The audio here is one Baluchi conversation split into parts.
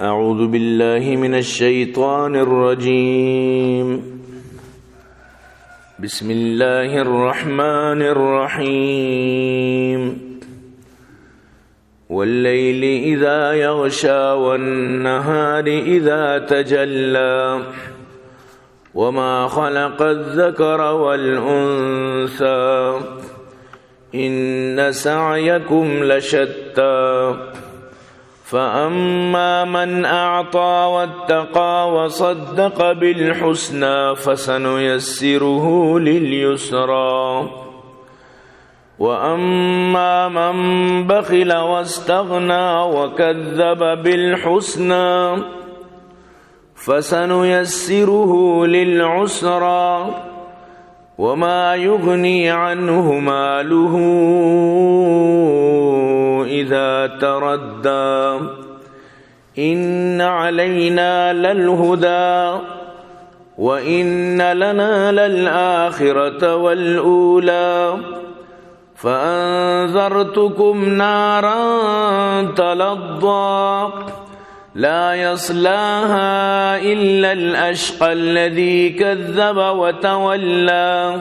أعوذ بالله من الشيطان الرجيم. بسم الله الرحمن الرحيم. والليل إذا يغشى والنهار إذا تجلى وما خلق الذكر والأنثى إن سعيكم لشتى فأما من أعطى واتقى وصدق بالحسنى فسنيسره لليسرى وأما من بخل واستغنى وكذب بالحسنى فسنيسره للعسرى وما يغني عنه ماله إذا تردى إن علينا للهدى وإن لنا للآخرة والأولى فأنذرتكم نارا تلظى لا يصلاها إلا الأشقى الذي كذب وتولى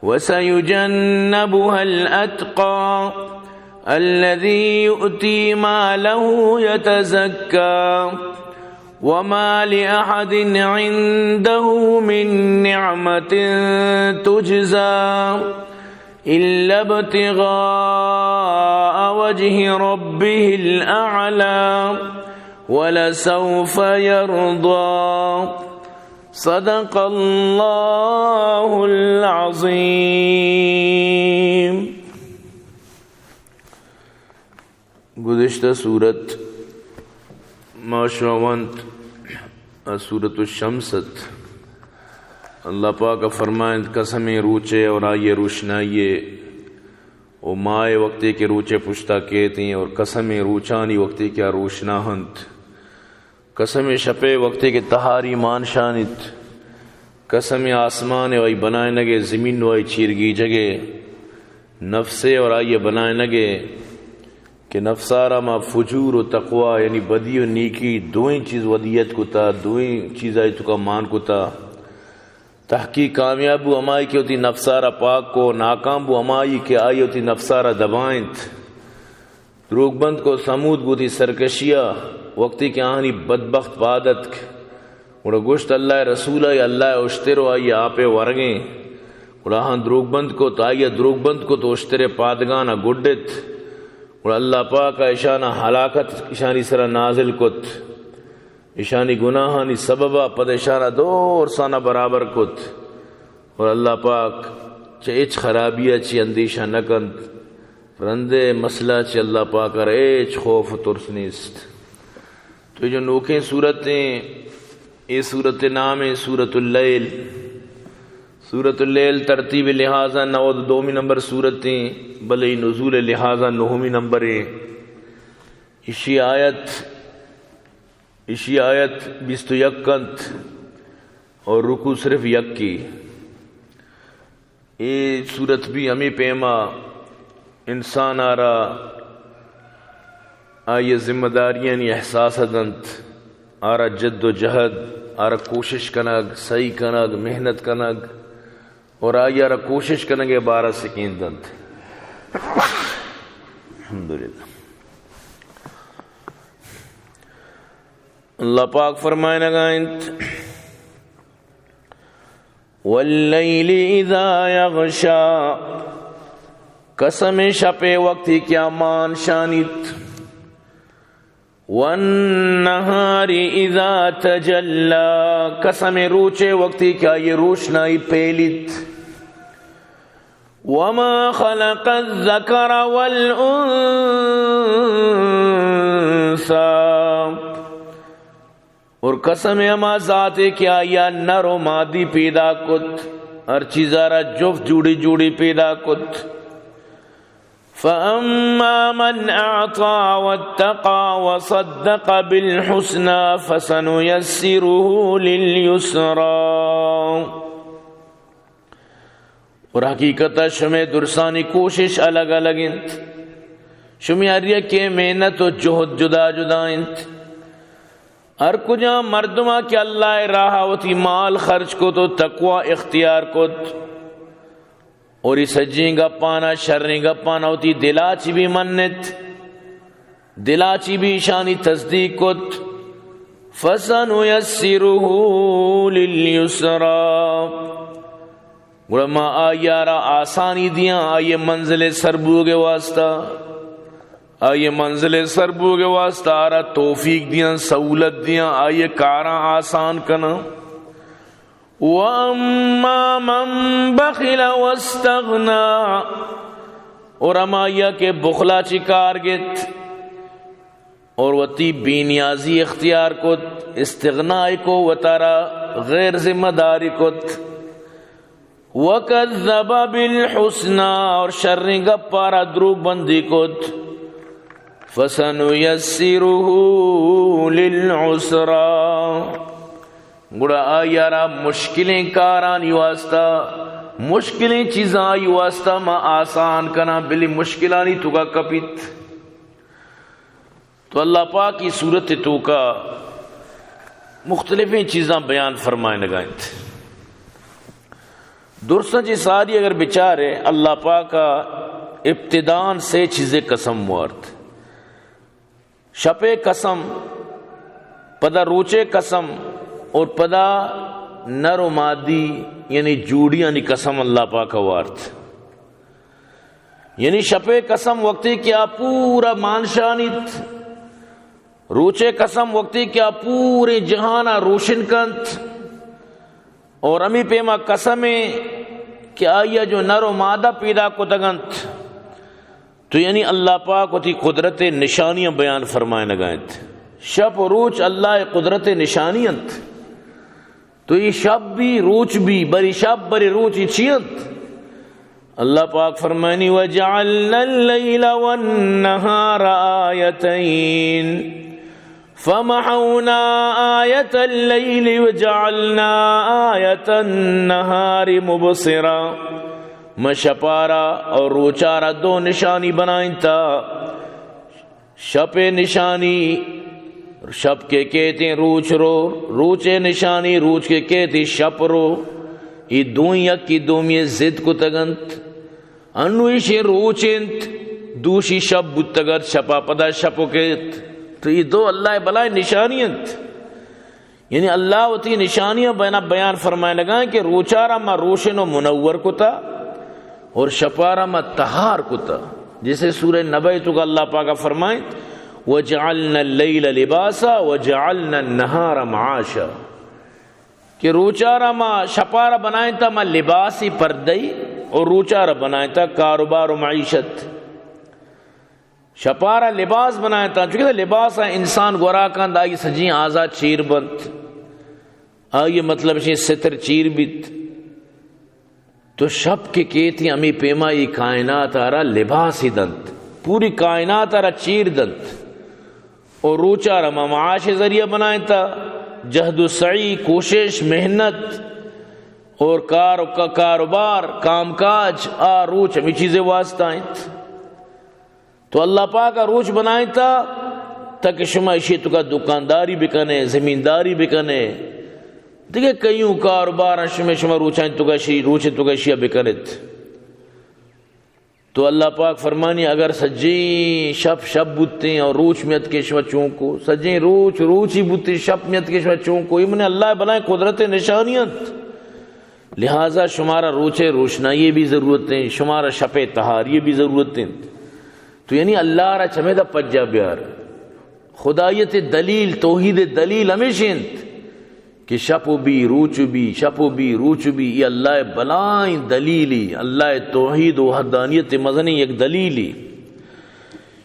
وسيجنبها الأتقى الذي يؤتي ماله يتزكى وما لأحد عنده من نعمة تجزى إلا ابتغاء وجه ربه الأعلى ولسوف يرضى. صدق الله العظيم. گزشتہ سورت ما شما ونت، آ سورت الشمس ات۔ اللہ پاک فرمائنت، قسمیں روچے اور آئی روشنائیے، و ماہ وقتے کہ روچے پشتا کیتیں، اور قسمیں روچانی وقتے کہ آ روشنا ہنت۔ قسم شپے وقتے کہ تہاری مان شانیت، قسم آسمان و آئی بنائینگے، زمین و آئی چیرگیجگے، نفسے اور آئی بنائینگے، کہ نفسارا ما فجور و تقوی، یعنی بدی و نیکی، دوئیں چیز ودیت کتا، دوئیں چیز آئی توکا مان کتا۔ تحقیق کامیاب بو ہمائی کہ وتی نفسارا پاک کو، ناکام بو ہمائی کہ آئی وتی نفسارا دبائنت۔ دروگ بند کو ثمود گوں وتی سرکشیا، وقتی کہ آہانی بدبخت پاد اتک، گڑا گوشت، اللہ رسول، آئی اللہ اشتر و آئی آپ ورگیں۔ گڑا آہاں دروگ بند کت، آئی دروگ بند کت، اشتر پادگانا گڈت۔ گڑا اللہ پاک اشانا ہلاکت اشانی سرا نازل کت۔ اشانی گناہانی سببا پد اشانا دو ارسانا برابر کت۔ اور اللہ پاک چہ ہچ خرابیا چی اندیشہ نہ کنت۔ رندے مسئلہ چہ اللہ پاک ءَ را ہچ خوف و ترس نیست۔ تو جو نوکیں سورتیں، اے سورت نام ہے سورت اللیل۔ سورت اللیل ترتیب لحاظا نود دومی نمبر سورتیں، بلے نزول لحاظا نہمی نمبر ہے۔ اشی آیت، اشی آیت بیست و یک انت اور رکوع صرف یکی۔ اے سورت بھی ہمے پیما انسان آرا آئی ذمہ داریانی احساس دنت، آرا جد و جہد، آرا کوشش کنگ، سعی کنگ، محنت کنگ اور آئی آرا کوشش کنگ ءِ بارہ سکین دنت۔ الحمدللہ۔ اللہ پاک فرمائنگا انت، واللیل اذا یغشی، قسم شپے وقتی کہ آ مان شانیت، والنہار اذا تجلی، قسم روچے وقتی کہ آئی روشنائی پیلیت۔ وما خلق الذکر والانثی، اور قسم ہما ذاتے کہ آیا نر و مادی پیدا کت، ہر چیزا را جفت جوڑی جوڑی پیدا کت۔ فاما من اعطی واتقی وصدق بالحسنی فسنیسرہ للیسری۔ اور حقیقتا شمے درسانی کوشش الگ الگ انت، شمے ہر یکے محنت و جہد جدا جدا انت، ہر کجام مردما کہ اللہ راہ وتی مال خرچ کت و تقوی اختیار کت، اور ای سجیں گپانا، شریں گپانا وتی دلا چی بھی منت، دلا چی بھی ایشانی تصدیق کت، فسنیسرہ للیسری، گڑا ما آئی آرا آسانی دیاں، آئی منزل سر بوگ واسطہ، آئی منزل سر بوگ واسطہ آرا توفیق دیاں، سہولت دیاں، آئی کاراں آسان کناں۔ واما من بخل واستغنی، اور ہمائی کہ بخلا چی کار گت اور وتی بے نیازی اختیار کت، استغنائی کو، وتارا غیر ذمہ داری کت۔ وکذب بالحسنی، اور شریں گپارا دروگ بندی کت۔ فسنیسرہ للعسری، گڑا آئی آرا مشکلیں کارانی واسطہ، مشکلیں چیزاں آئی واسطہ ما آسان کناں، بلے مشکلانی توکا کپیت۔ تو اللہ پاک ای سورت توکا مختلفیں چیزاں بیان فرمائنگا انت۔ درساں چی ساری اگر بچارے، اللہ پاکا ابتدان سے چیزیں قسم وارت۔ شپے قسم، پدا روچے قسم، اور پدا نر و مادی یعنی جوڑیانی قسم اللہ پاک وارت۔ یعنی شپے قسم وقتی کہ آ پورا مانشانیت، روچے قسم وقتی کہ آ پورے جہانا روشن کنت، اور ہمی پیما قسمیں کہ آئی جو نر و مادہ پیدا کتگ انت، تو یعنی اللہ پاک وتی قدرت نشانیاں بیان فرمائنگا انت۔ شپ و روچ اللہ قدرت نشانی انت۔ تو ای شپ بھی، روچ بھی، بری شپ، بری روچ ای چی انت؟ اللہ پاک فرمانی، وجعلنا اللیل والنہار آیتین فمحونا آیت اللیل وجعلنا آیت النہار مبصرا۔ ما شپارا اور روچارا دو نشانی بنائنتا۔ شپ نشانی، شپ کے کہتے روچ رو، روچ نشانی، روچ کے کہتے شپ رو۔ یہ دوئیں یک کی دومی ضد کتگ انت۔ انو ایشی روچ انت، دوشی شپ بوتگ ات، شپا پدا شپ کیت۔ تو یہ دو اللہ بلائیں نشانی انت۔ یعنی اللہ وتی نشانیاں بیان، بیان فرمائنگا کہ روچارا ما روشن و منور کتا اور شپارا ما تہار کتا۔ جیسے سورہ نبأ توکا اللہ پاکا فرمائیں، وجعلنا اللیل لباسا وجعلنا النہار معاشا۔ کہ روچارا ما، شپارا بنائنتا ما لباسی پردئی اور روچارا بنائنتا کاروبار و معیشت۔ شپارا لباس بنائنتا، چونکہ لباسا انسان گورا کنت، آئی سجیں اعضا چیر بنت، آئی مطلب شی ستر چیر بیت۔ تو شپ کہ کیتی ہمی پیما ای کائنات آرا لباسی دنت، پوری کائنات آرا چیر دنت۔ اور روچارا ما معاش ذریعہ بنائنتا، جہد و سعی، کوشش، محنت اور کار و کا-، کاروبار، کام کاج، آ روچ ہمی چیزیں واسطہ انت۔ تو اللہ پاک روچ بنائنتا تاکہ شما اشی توکا دکانداری بکنے، زمینداری بکنے، دیگہ کئیوں کاروبار شما، شما روچانی توکا شی، روچ توکا شیا بکنت۔ تو اللہ پاک فرمانی، اگر سجیں شپ شپ بوتیں اور روچ میت کہ شما چون کو، سجیں روچ روچی بوتیں، شپ میت کہ شما چون کو، یہ من اللہ بلائیں قدرت نشانی انت۔ لہذا شمارا روچے روشنائی بھی ضرورت ہیں، شمارا شپے تہاری بھی ضرورت ہیں۔ تو یعنی اللہ را چمیدا پجا بیار۔ خدائیت دلیل، توحید دلیل ہمیش انت کہ شپ و بی، روچ و بی، شپ و بی، روچ و بی، یہ اللہ بلائیں دلیلی، اللہ توحید و وحدانیت مزنی یک دلیلی۔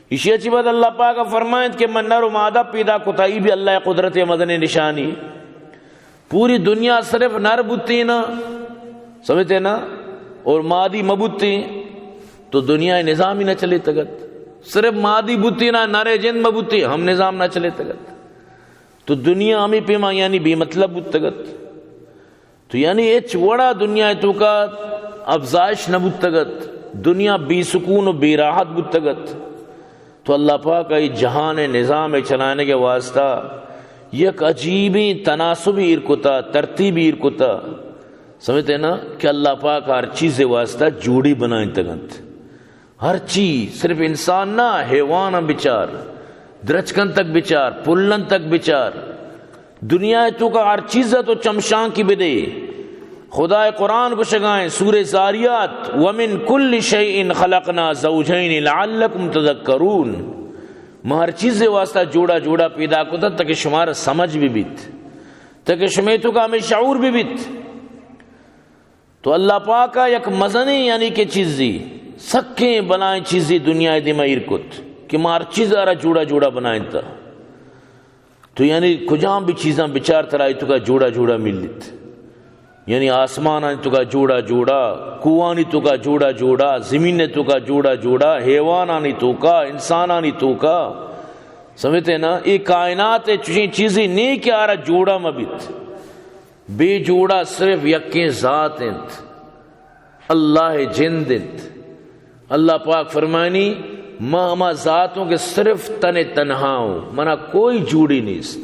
ایشی چی بعد اللہ پاک فرمائنت کہ من نر و مادہ پیدا کتا، ای بھی اللہ قدرت مزنی نشانی۔ پوری دنیا صرف نر بوتیں نا، سمجھتے نا، اور مادی مبوتیں تو دنیا نظام ہی نہ چلے تگت۔ صرف مادی بوتیں نا، نر جند مبوتیں ہم نظام نہ چلے تگت۔ تو دنیا ہمیں پیما یعنی بے مطلب بوتگت۔ تو یعنی ہچ وڑا دنیا توکا افزائش نہ بوتگت، دنیا بے سکون و بے راحت بوتگت۔ تو اللہ پاک ای جہان نظام چلائنگ واسطہ یک عجیبیں تناسبی ایر کتا، ترتیبی ایر کتا۔ سمجھتے نا کہ اللہ پاک ہر چیز واسطہ جوڑی بنائیں تگنت۔ ہر چیز، صرف انسان نہ، حیوان ہم بچار، درچکن تک بچار، پلن تک بچار، دنیا تو کا ہر چیز تو چمشان کی بدے۔ خدا قرآن گشگائیں، سورہ زاریات، ومن کل شیء خلقنا زوجین لعلکم تذکرون۔ ما ہر چیز واسطہ جوڑا جوڑا پیدا کتا تاکہ شمار سمجھ بھی بیت، تاکہ شمے تو کا ہمیں شعور بھی بیت۔ تو اللہ پاکا یک مزنیں یعنی کہ چیزی، سکیں بلائیں چیزی دنیا دیما ایر کت کہ ما ہر چیز آرا جوڑا جوڑا بنائیں تا۔ تو یعنی کجام بھی چیزاں بچار ترا ای تو کا جوڑا جوڑا ملیت۔ یعنی آسمانانی تو کا جوڑا جوڑا، کوہانی تو کا جوڑا جوڑا، زمین تو کا جوڑا جوڑا، حیوانانی تو کا، انسانانی تو کا۔ سمجھتے نا؟ ای کائنات چوشیں چیزی نہیں کہ آرا جوڑا مبیت۔ بے جوڑا صرف یکیں ذات انت، اللہ جند انت۔ اللہ پاک فرمانی، ما ہما ذاتوں کہ صرف تن تنہا ہوں، منا کوئی جوڑی نیست،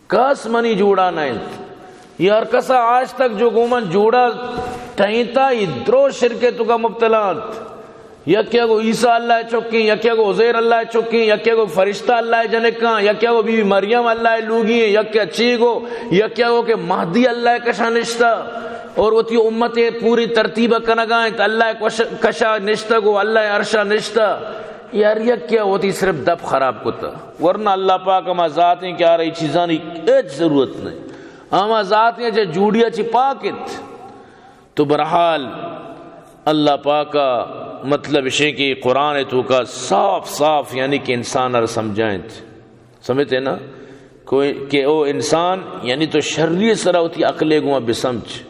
کس منی جوڑا نہ انت۔ یہ ہر کسا آج تک جو گو من جوڑا ٹہینتا، یہ درو شرک تو کا مبتلا انت۔ یکے گو عیسیٰ اللہ چکیں، یکے گو عزیر اللہ چکیں، یکے گو فرشتہ اللہ جنکاں، یکے گو بی بی مریم اللہ لوگی ہیں، یکے چی گو، یکے گو کہ مہدی اللہ کشا نشتا اور وتی امت پوری ترتیب کنگا انت، اللہ کش-، کشا نشتا گو، اللہ عرشا نشتا۔ یار یکے وتی صرف دپ خراب کتا، ورنہ اللہ پاک ہما ذات ہیں کہ آ رہی چیزانی ہچ ضرورت نہیں۔ ہما ذات ہیں چہ جوڑیا چی پاک انت۔ تو بہرحال اللہ پاکا مطلب اشیں کہ قرآن تو کا صاف صاف یعنی کہ انسان ار سمجھائیں۔ سمجھتے نا؟ کوئی کہ او انسان یعنی تو شری سرا ہوتی عقلے گوا بسمجھ۔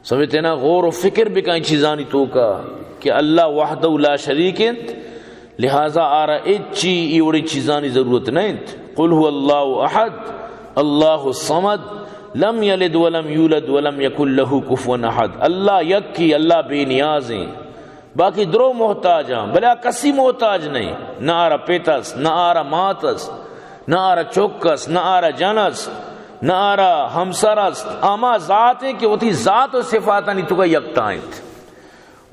سمجھتے نا؟ غور و فکر بکائیں چیزانی تو کا کہ اللہ وحدہ لا شریک انت، لہذا آرا اچی ای وڑی چیزانی ضرورت نہ انت۔ قل هو اللہ احد، اللہ الصمد، لم یلد ولم یولد ولم یکن له کفوا احد۔ اللہ یکی، اللہ بے نیاز ہیں، باقی درو محتاج ہیں، بلے آ کسی محتاج نہیں، نہ آرا پت است، نہ آرا مات است، نہ آرا چک است، نہ آرا جن است، نہ آرا ہمسر است۔ آ ہما ذات ہیں کہ وتی ذات و صفاتانی تو کا یکتا انت۔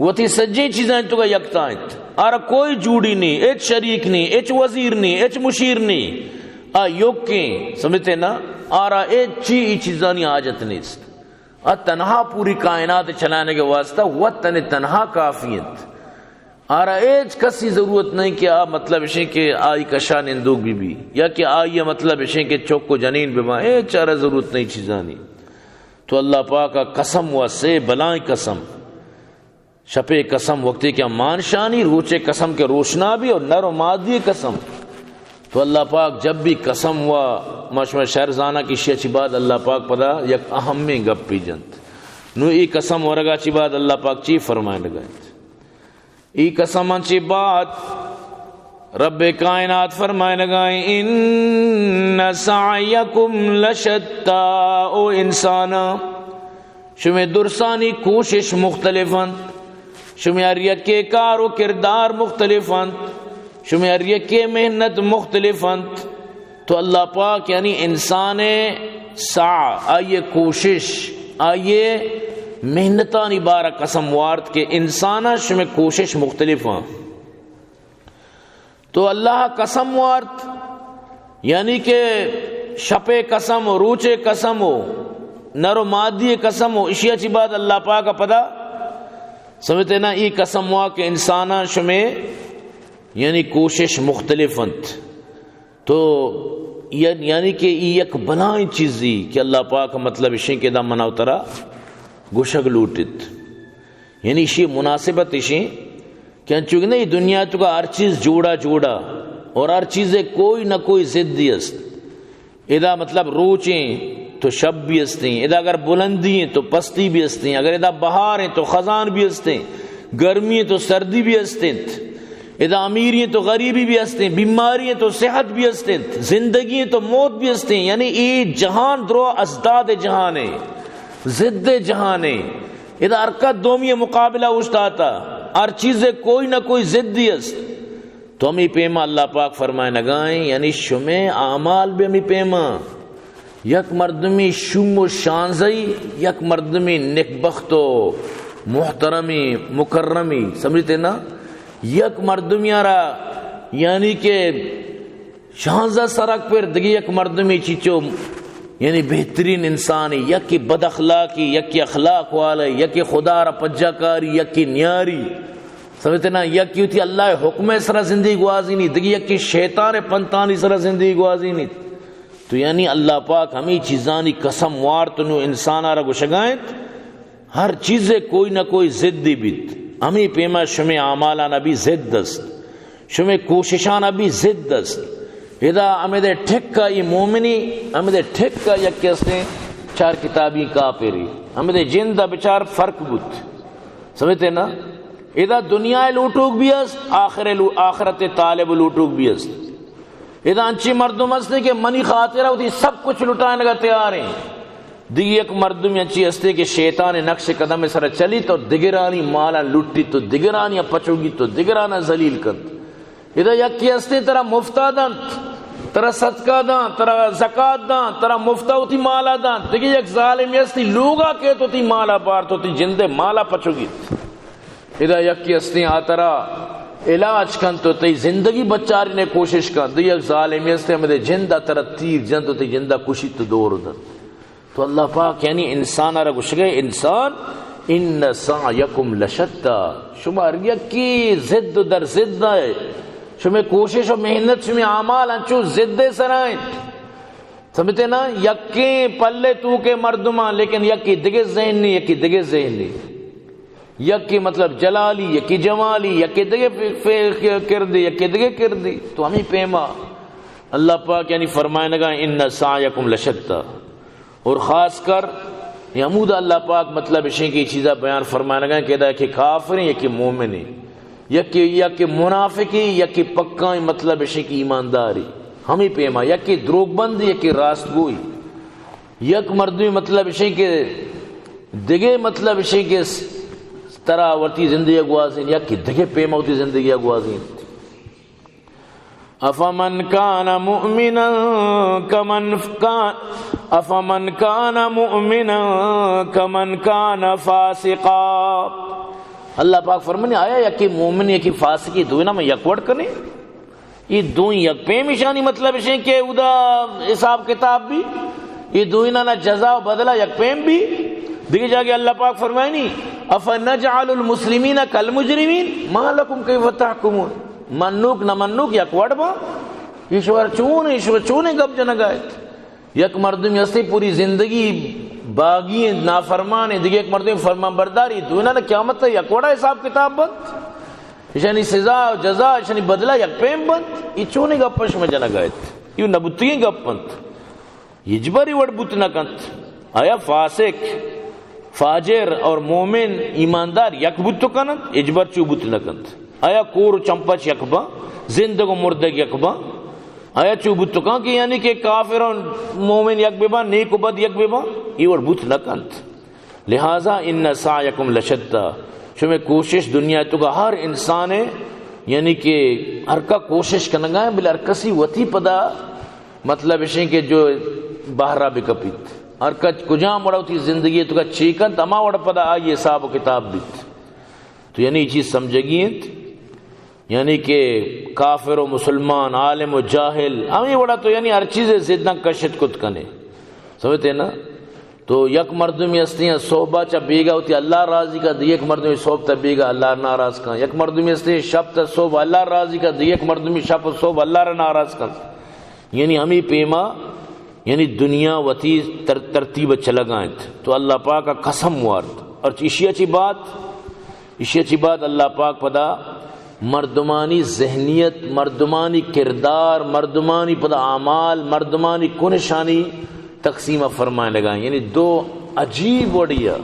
وتی سجیں چیزاں تو کا یکتا انت۔ آرا کوئی جوڑی نہیں، ہچ شریک نہیں، ہچ وزیر نہیں، ہچ مشیر نہیں۔ آ یوکیں، سمجھتے نا؟ آرا ہچی ای چیزانی حاجت نیست۔ آ تنہا پوری کائنات چلانے کے واسطہ وطن تنہا کافی انت۔ آرا ہچ کسی ضرورت نہیں کہ آ مطلب اشیں کہ آئی کشا نندوک بی بی، یا کہ آئی مطلب اشیں کہ چک و جنین ببا، ہچ آرا ضرورت نہیں چیزانی۔ تو اللہ پاک قسم و سے بلائیں قسم۔ شپے قسم وقتی کہ مانشانی، روچے قسم کہ روشنا بھی، اور نر و مادی قسم۔ تو اللہ پاک جب بھی قسم و، ما شما شر زانا کہ اشیا چی بعد اللہ پاک پدا یک اہمیں گپی جنت۔ نو ای قسم ورگا چی بعد اللہ پاک چی فرمائے لگائیں؟ ای قسم چی بعد رب کائنات فرمائے لگائیں، ان سعیکم لشتی، او انسانا، شمے درسانی کوشش مختلف انت، شمے ہر یکے کار و کردار مختلف انت، شمے ہر یکے محنت مختلف انت۔ تو اللہ پاک یعنی انسان سعی، آئیے کوشش، آئیے محنتانی بارہ قسم وارت کہ انسانا شمے کوشش مختلف انت۔ تو اللہ قسم وارت، یعنی کہ شپے قسم و روچے قسم و نر و مادی قسم و اشیا چی بعد اللہ پاک پدا سمجھتے نا، ای قسم وا کہ انسانا شمے یعنی کوشش مختلف انت۔ تو یا-، یعنی کہ ای یک بلائیں چیزی کہ اللہ پاک مطلب اشیں کہ دا منا و ترا گوشگ لوٹت۔ یعنی اشی مناسبت اشیں کہ انچو کہ نہیں، دنیا تو کا ہر چیز جوڑا جوڑا اور ہر چیز کوئی نہ کوئی ضدی است۔ ادا مطلب روچیں تو شب بھی استیں، ادا اگر بلندی ہیں تو پستی بھی استیں، اگر ادا بہار ہیں تو خزان بھی استیں، گرمی ہیں تو سردی بھی استیں، ادا امیری ہیں تو غریبی بھی استیں، بیماری ہیں تو صحت بھی استیں، زندگی ہیں تو موت بھی استیں۔ یعنی اے جہان درو ازداد جہان ہے، ضد جہان ہے۔ ادا ہر کس دومی مقابلہ اوشتاتا، ہر چیز کوئی نہ کوئی ضدی است۔ تو ہمیں پیما اللہ پاک فرمائے نگائیں، یعنی شمے اعمال بھی ہمیں پیما۔ یک مردمی شوم و شانزئی، یک مردمی نکبخت و محترمی، مکرمی، سمجھتے نا؟ یک مردمی آرا، یعنی کہ شانزہ سرک پر دگہ یک مردمی چیچو، یعنی بہترین انسانی، یکی بد اخلاقی، یکی اخلاق والے، یکی خدا را پجا کاری، یکی نیاری۔ سمجھتے نا؟ یکی ہوتی اللہ حکم سرا زندگی گوازینی، دگہ یکی شیطان پنتانی سرا زندگی گوازینی۔ تو یعنی اللہ پاک ہمیں چیزانی قسم وارت نو انسان را گشگائیں۔ ہر چیزے کوئی نہ کوئی ضدی بیت۔ ہمے پیما شمے اعمالاں بھی ضد است، شمے کوششاں بھی ضد است۔ ادا ہمدے ٹھکا ای مومنی، ہمدے ٹھکا یک کسے چار کتابی کافری، ہمدے جند بچار فرق بوت۔ سمجھتے نا؟ ادا دنیا لوٹوک بھی است، آخر لو-، آخرت طالب لوٹوک بھی است۔ ادا انچی مردم است کہ منی خاطر ہوتی سب کچھ لٹائیں لگا تیار ہیں۔ دگہ یک مردم انچی ہستے کہ شیطان نقش قدم سر چلیت و دگرانی مالا لٹیت و دگرانی پچوگیت و دگرانا ذلیل کنت۔ ادا یکی ہستے ترا مفتا دنت، ترا صدقہ دنت، ترا زکات دنت، ترا مفتا وتی مالا دنت۔ دگہ یک ظالمی ہستی لوگا کیت وتی مالا بارت، وتی جندے مالا پچوگیت۔ ادا یکی ہستے آ ترا علاج کنت و تئی زندگی بچارینے کوشش کنت۔ دگہ یک ظالمی ہستے ہمدے جندا ترا تیر جنت و تئی جندا کشیت و دور دنت۔ تو اللہ پاک یعنی انسان را گشگے، انسان، ان سعیکم لشتی، شما ہر یکی ضد و در ضد ہے، شمے کوشش و محنت، شمے اعمال انچو ضد سرائیں۔ سمجھتے نا؟ یکیں پلے تو کے مردمان، لیکن یکی دگہ ذہنی، یکی دگہ ذہنی، یکی مطلب جلالی، یکی جمالی، یکی دگہ فے-، فے-، کردی، یکی دگہ کردی۔ تو ہمیں پیما اللہ پاک یعنی فرمائنگا، ان سعیکم لشتی۔ اور خاص کر یہ ہمود اللہ پاک مطلب اشیں کہ یہ چیزا بیان فرمانگا کہ ادا کہ کافر ہیں، یکی مومن ہیں، یکی، یکی منافق ہیں، یکی پکا ہیں، مطلب اشیں کہ ایمانداری۔ ہمیں پیما یکی دروگ بند، یکی راست گوئی۔ یک مردمی مطلب اشیں کہ دگہ مطلب اشیں کہ ترا وتی زندگی گوازین، یکی دگہ پیما وتی زندگی گوازین۔ افمن کان مؤمنا کمن کان، افمن کان مؤمنا کمن کان فاسقا۔ اللہ پاک فرمانی، آیا یکی مومن یکی فاسقی دوئینا میں یک وڑ کنے؟ یہ دوئیں یک پیم اشانی مطلب اشیں کہ ادا حساب کتاب بھی، یہ دوئینا نہ جزا و بدلہ یک پیم بھی۔ دیگه جاگے اللہ پاک فرمائنی، افنجعل المسلمین کالمجرمین ما لکم کیف تحکمون۔ منوک نہ منوک یک وڑ با؟ ایشور چون، ایشور چون گپ جنگا ایت؟ یک مردم ہستی پوری زندگی باغی انت، نافرمان انت، دیگه یک مردم فرمان برداری، دوئینا نہ قیامت یک وڑا حساب کتاب بنت؟ اشانی سزا و جزا، اشانی بدلہ یک پیم بنت؟ ای چونیں گپ شما جنگا ایت؟ ایو نبوتگیں گپ انت۔ ہچبر ای وڑ بوت نہ کنت۔ آیا فاسق، فاجر اور مومن، ایماندار یک بوت کننت؟ ہچبر چو بوت نہ کنت۔ آیا کور و چمپچ یک باں؟ زندگ و مردگ یک باں؟ آیا چو بوت کن کہ یعنی کہ کافر و مومن یک بباں، نیک و بد یک بباں؟ ای وڑ بوت نہ کنت۔ لہذا ان سعیکم لشتی، شمے کوشش دنیا تو کا ہر انسان ہے، یعنی کہ ہر کا کوشش کنگا ہے، بلے ہر کسی وتی پدا مطلب اشیں کہ جو بہرا بکپیت۔ ہر کچ کجام وڑا وتی زندگی تو کا چی کنت، ہما وڑ پدا آئی حساب و کتاب بیت۔ تو یعنی یہ چیز سمجھگی انت، یعنی کہ کافر و مسلمان، عالم و جاہل، ہمیں وڑا تو یعنی ہر چیز زداں کشت کت کنے۔ سمجھتے نا؟ تو یک مردمی ہستی ہیں صحبہ چا بیگا ہوتی اللہ راضی کا، دیگه یک مردمی صحب تا بیگا اللہ ناراض کا۔ یک مردمی ہستی ہیں شب تا صحب اللہ راضی کا، دیگه یک مردمی شب و صحب اللہ را ناراض کا۔ یعنی ہمیں پیما، یعنی دنیا وتی تر-، ترتیب چلگا انت۔ تو اللہ پاک قسم وارت۔ اور ایشی چی بات؟ ایشی چی بات اللہ پاک پدا مردمانی ذہنیت، مردمانی کردار، مردمانی پدا اعمال، مردمانی کنشانی تقسیم فرمائیں لگا۔ یعنی دو عجیب وڑیا،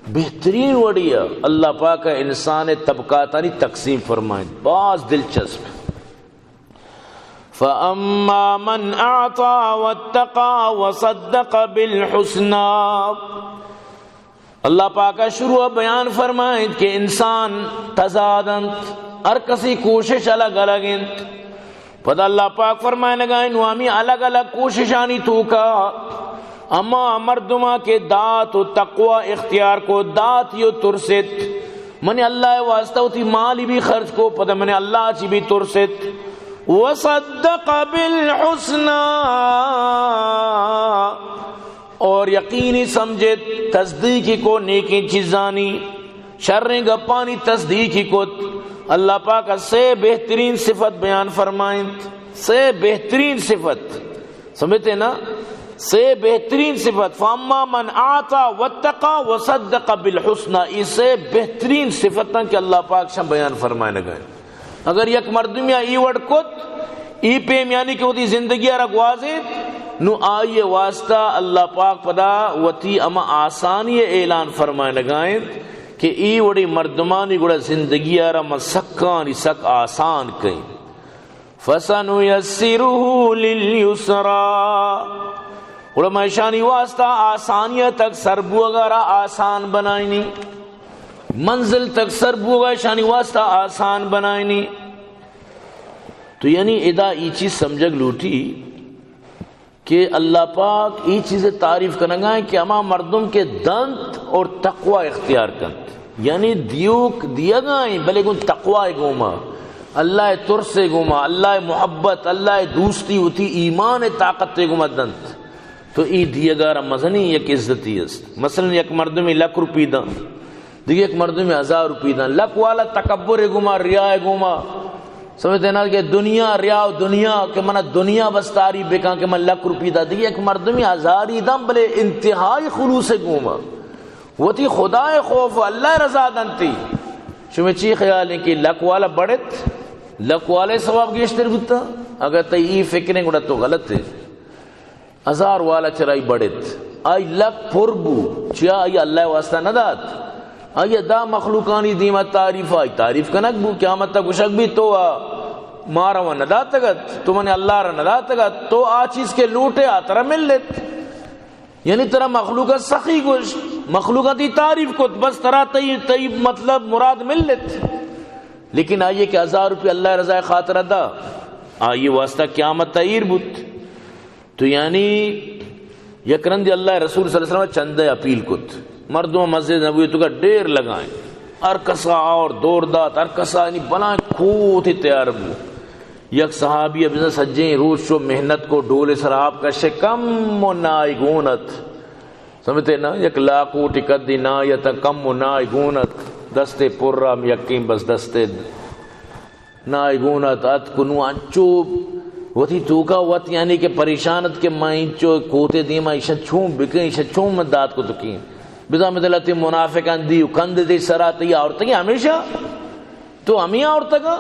بہترین وڑیا اللہ پاک انسان طبقاتانی تقسیم فرمائیں۔ باز دلچسپ۔ فَأَمَّا مَنْ أَعْطَى وَاتَّقَى وَصَدَّقَ بِالْحُسْنَى۔ اللہ پاک شروع بیان فرمائیں کہ انسان تضاد انت، ہر کسی کوشش الگ الگ انت۔ پدا اللہ پاک فرمائنگائیں، نو ہمیں الگ الگ کوششانی توکا ہما مردماں کہ دات و تقوی اختیار کو، دات یو ترست، من اللہ واسطہ وتی مالی بھی خرچ کو، پدا من اللہ چی بھی ترست، وصدق بالحسنی، اور یقینی سمجھت، تصدیقی کو نیکیں چیزانی، شریں گپانی تصدیقی کت۔ اللہ پاک سے بہترین صفت بیان فرمائنت، سے بہترین صفت، سمجھتے نا؟ سے بہترین صفت، فاما من اعطی واتقی وصدق بالحسنی، یہ سے بہترین صفتاں کہ اللہ پاک شان بیان فرمائنگائیں۔ اگر یک مردمے ای وڑ کت، ای پیم یعنی کہ وتی زندگی را گوازینت، نو آئی واسطہ اللہ پاک پدا وتی اما آسانی اعلان فرمائنگائیں کہ ای وڑی مردمانی گڑا زندگی را من سکانی سک آسان کئیں۔ فسنیسرہ للیسری، گڑا من اشانی واسطہ آسانی تک سر بوگا را آسان بنائینی، منزل تک سر بوگا اشانی واسطہ آسان بنائینی۔ تو یعنی ادا ای چیز سمجھگ لوٹی کہ اللہ پاک ای چیز تعریف کنگا ہے کہ ہما مردم کے دنت اور تقوی اختیار کنت، یعنی دیوک دیگا ہیں، بلے گوں تقوی گوما، اللہ ترس گوما، اللہ محبت، اللہ دوستی، وتی ایمان طاقت گوما دنت، تو ای دیگا را مزنی یک عزتی است۔ مثلاً یک مردمی لکھ روپی دنت، دگہ یک مردمی ہزار روپی دنت، لکھ والا تکبر گوما، ریا گوما، سمجھتے نا کہ دنیا، ریا و دنیا، کہ منا دنیا بس تعریف بکن کہ من لکھ روپی دا، دگہ یک مردمی ہزاری دنت، بلے انتہائی خلوص گوما، وتی خدا خوف و اللہ رضا دنتی۔ شما چی خیال ہیں کہ لکھ والا بڑت، لکھ والے ثواب گیشتر بوتا؟ اگر تئی ای فکریں گڑا تو غلط ہے۔ ہزار والا چرائی بڑت، آئی لک پر بو، چیا آئی اللہ واسطہ نہ دات؟ آئی دا مخلوقانی دیما تعریف، آئی تعریف کنگ بو، قیامت تک گشگ بی تو آ مارا و نہ داتگت، تو من اللہ را نہ داتگت، تو آ چیز کے لوٹے آ ترا ملت۔ یعنی ترا مخلوق سخی گوشت، مخلوق تی تعریف کت، بس ترا تئی، تئی مطلب مراد ملت۔ لیکن آئیے کہ ہزار روپی اللہ رضا خاطر دا، آئیے واسطہ قیامت تیر بوت۔ تو یعنی یک رندی اللہ رسول صلی اللہ علیہ وسلم چندہ اپیل کت، مردم مسجد نبوی تو کا ڈیر لگائیں، ہر کسا اور دور دات، ہر کسا یعنی بلائیں کوتے تیار بو۔ یک صحابی ابزن سجیں روچ چو محنت کو، ڈول سر آپ کشے، کم و نائی گونت۔ سمجھتے نا؟ یک لاکوٹی کدی نائی تا کم و نائی گونت، دستے پر ہم یکیں بس دستے نائی گون ات، اتک نوں انچو وتی توکا وت یعنی کہ پریشان ات کہ من انچو کوتے دیما ایشاں چون بکن، ایشاں چون من دات کتکیں۔ بزاں من دلتی منافقاں دی و کند دی سرا تئی آورتگی ہمیشہ تو ہمیں آورتگا۔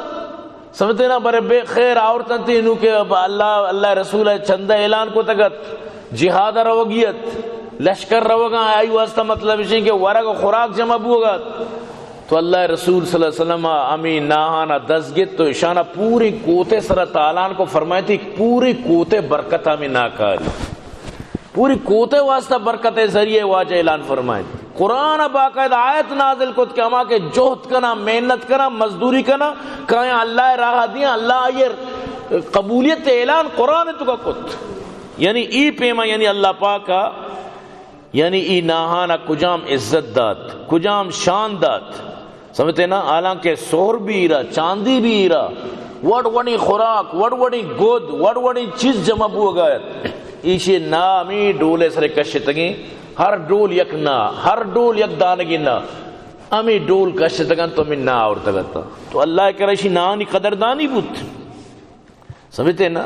سمجھتے نا؟ برے بے خیر آورتن تی نو کہ اللہ، اللہ رسول چندہ اعلان کتگت، جہاد روگی ات، لشکر روگا، آئی واسطہ مطلب اشیں کہ ورگ و خوراک جمع بوگا ات۔ تو اللہ رسول صلی اللہ علیہ وسلم ہمیں ناہانا دست گت تو اشانا پوری کوتے سرا تالان کو، فرمائیتی پوری کوتے برکت ہمیں ناکاری، پوری کوتے واسطہ برکت ذریعے واجہ اعلان فرمائیت۔ قرآن باقاعدہ آیت نازل کت کہ ہما کہ جہد کنا، محنت کنا، مزدوری کنا، کایا اللہ راہ دیا، اللہ آئیے قبولیت اعلان قرآن تو کا کت۔ یعنی ای پیما یعنی اللہ پاکا یعنی ای ناہانا کجام عزت دات، کجام شان دات۔ سمجھتے نا؟ حالانکہ سہر بھی ایرا، چاندی بھی ایرا، وڑ وڑی خوراک، وڑ وڑی گود، وڑ وڑی چیز جمع بوگا ات۔ ایشی نا ہمیں ڈولے سرے کشتگیں، ہر ڈول یک نا، ہر ڈول یک دانگی نا، ہمیں ڈول کشتگن تو ہمیں نا آورتگتا۔ تو اللہ کرا اشی نانی قدردانی بوت۔ سمجھتے نا؟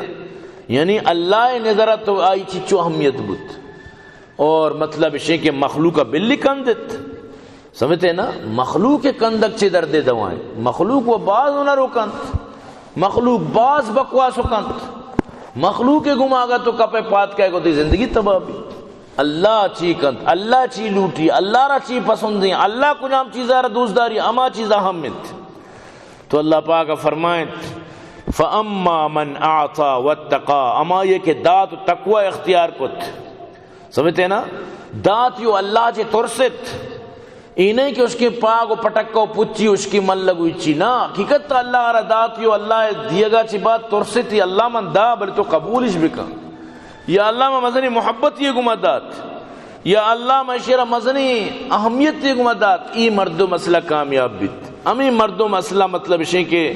یعنی اللہ نظر تو آئی چیچو اہمیت بوت۔ اور مطلب اشیں کہ مخلوق بلی کندت۔ سمجھتے نا؟ مخلوق کندگ چے دردے دوائیں۔ مخلوق و باز ہنر و کنت۔ مخلوق باز بکواس و کنت۔ مخلوق گماگا تو کپے پات کئے گو تی زندگی تباہ بی۔ اللہ چی کنت، اللہ چی لوٹی، اللہ را چی پسندیں، اللہ کجام چیزا را دوست داری، ہما چیزا ہم انت۔ تو اللہ پاک فرمائنت، فاما من اعطی واتقی، ہما یہ کہ دات و تقوی اختیار کت۔ سمجھتے نا؟ دات یو اللہ چے ترست، اے نہ کہ اشکیں پاگ و پٹک و پچی اشکیں ملگ و ہچی۔ نہ، حقیقت اللہ را داتی و اللہ دیگا چی بات ترستی، اللہ من دا، بلے تو قبولش بکن۔ یا اللہ من مزنی محبت یہ گما دات، یا اللہ من شیرا مزنی اہمیت یہ گما دات، ای مردم اصلا کامیاب بیت۔ ہمیں مردم اصلا مطلب شیں کہ